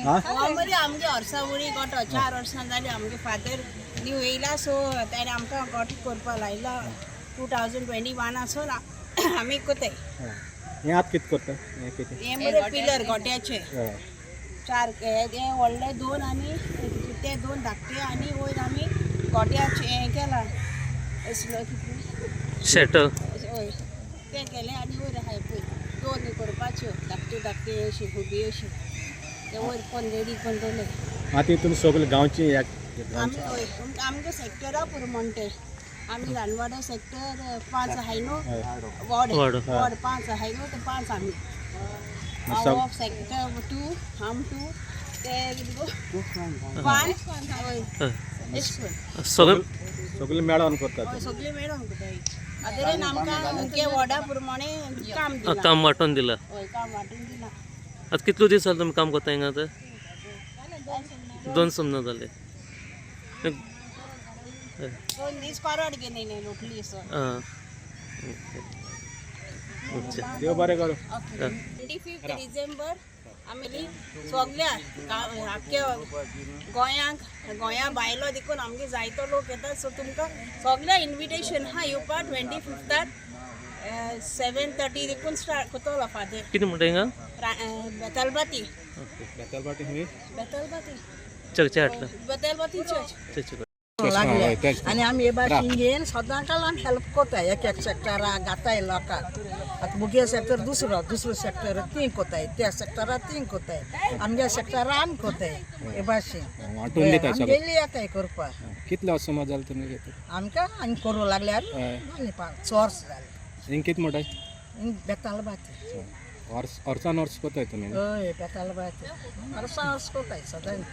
हा. हो मरे आमगे वर्सां वरी गोटो 4 वर्सां जाली आमगे फादर न्यू येयला, सो ताणें आमकां गोटो करपा लायला. 2021 आसून आमी कोताय. हय. हें आतां कितें करता, हें कितें? हे मरे पिलर गोट्याचे. हय. चार हे हे व्हडले दोन आनी ते दोन धाकटे आनी वयर आमी गोट्याचे हें केलां असलो कितें. शेटर. हय, तें केलें आनी वयर आहाय पळय दोन करपाच्यो धाकट्यो धाकट्यो अशी हुबी अशी, ते वयर कोण रेडी करून दवरले. आतां तुमी सगळे गांवची आमी गांवची? हय, आमगे सेक्टरा पुरो म्हणटे आमी रानवाडो सेक्टर 5 आहाय न्हू. हय. वॉर्ड. वॉर्ड. वॉर्ड 5 आहाय न्हू, ते 5 आमी. मग सेक्टर 2, आम 2, ते कितें गो 1, हय. हय. एश करून. सगळे सगळे मेळोन करतात? हय, सगळीं मेळोन करताय. आदरेन आमकां अमके वॉर्डा प्रमाणे काम दिलां. काम वांटून दिलां. हय, काम वांटून दिलां. आतां कितलो दीस जाले तुमी काम करता हिंगा आतां? दोन सोमना जाले. 2 दीस कोरड गेले लोटली सो. आं, ओके, अच्छा. देव बरें करूं. ओके, 25 डिसेंबर आमी सगल्या आख्ख्या गोंयांक, गोंया भायलो देखून आमगे जायतो लोक येतात, सो तुमकां सगल्या इन्विटेशन आहा येवपा. 25 7:30 देखून स्टार्ट करतलो फादर. कितें म्हणटा हिंगा? बेतलबाती. ओके. बेतलबाटी खंय? बेतलबाती. चर्चे हाडला. बेतलबाती चर्च. चर्चे. लागले. हय, तेच. आनी आमी हे भाशेन घेवन सदां काल आमी हेल्प कोताय, एक एक सेक्टराक घाताय लोकांक. आतां मुगे सेक्टर दुसरो, दुसरो सेक्टर ती कोताय, त्या सेक्टराक ती कोताय, आमगे सेक्टराक आमी कोताय, हे भाशेन. वांटून दिता सगळें. आमगेली येताय करपाक. कितले वर्सां सुमार जालें तुमी घेता? आमकां आनी करूं लागल्यार हय. जालीं 5 वर्स जालीं. हिंग कितें म्हणटाय? हिंग बेतालबाती. वर्स वर्सान वर्स कोताय तुमी? हय, बेतालबाती वर्सां वर्स कोताय सदांच.